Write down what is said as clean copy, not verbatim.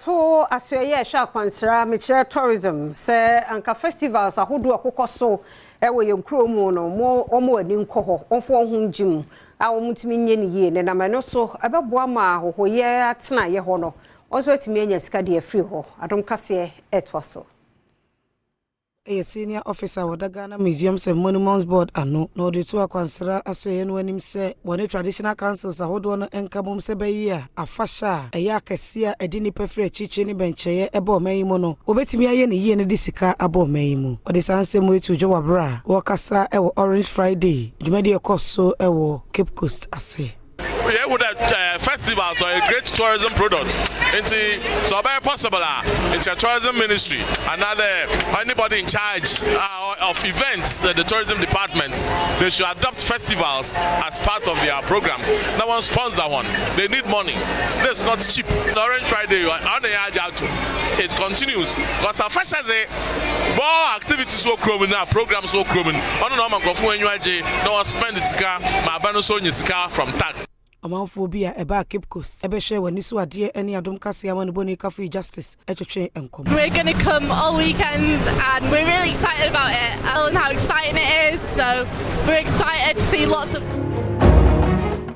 ato asoɛyɛ ɛhwɛ akwansra, mekyerɛ tourism, sɛ anka festivals ahodoɔ ɛkokɔ so ɛwɔ yɛn kuro mu no mo, wɔn ani nkɔ hɔ, wɔmfa wɔn ho ngye mu a wɔn ntumi nyɛ ne yie ne nam ɛno so ɛbɛboa ma ahohoyɛ atena yɛ hɔ no, wɔn nso atumi anya sika deɛ afiri hɔ. Adom Kaseɛ ɛtoa so. Ɛyɛ senior officer wɔ the Ghana Museums and Monuments Board ano na ɔde to akwansra asoɛeɛ no anim sɛ wɔne traditional councils ahodoɔ no nka bom sɛ bɛyi a afahyɛ a ɛyɛ akɛseɛ a ɛde nnipa firi akyirikyiri ne bɛnkyɛeɛ ɛbɔ ɔman yi mu no, wɔbɛtumi ayɛ ne yie no de sika abɔ ɔman yi mu. Ɔde saa nsɛm yi to dwa wɔ berɛ a wɔrekasa ɛwɔ Orange Friday dwumadi ɛkɔ so ɛwɔ Cape Coast ase. Yɛhu dɛ festivals are a great tourism product, nti sɛ ɔbɛyɛ possible a, nkyɛ tourism ministry another anybody in charge of events, the tourism department, they should adopt festivals as part of their programs na wɔn sponsor one. They need money. This is not cheap. The Orange Friday ɔna yɛ agye ato, it continues because afahyɛ dze bɔɔ activities wɔ kurom na programs wɔ kurom no, ɔno na ɔma nkurɔfoɔ anyi agye na wɔ spend sika ma aba no nso nya sika from tax. Ɔmanfoɔ bi a ɛbaa Cape Coast ɛbɛhwɛ w'ani so adeɛ ne Adom Kaseɛ ama no bɔne kafo Justice ɛtwetwe nkɔmmɔ. We're going to come all weekend and we're really excited about it and how exciting it is. So we're excited to see lots of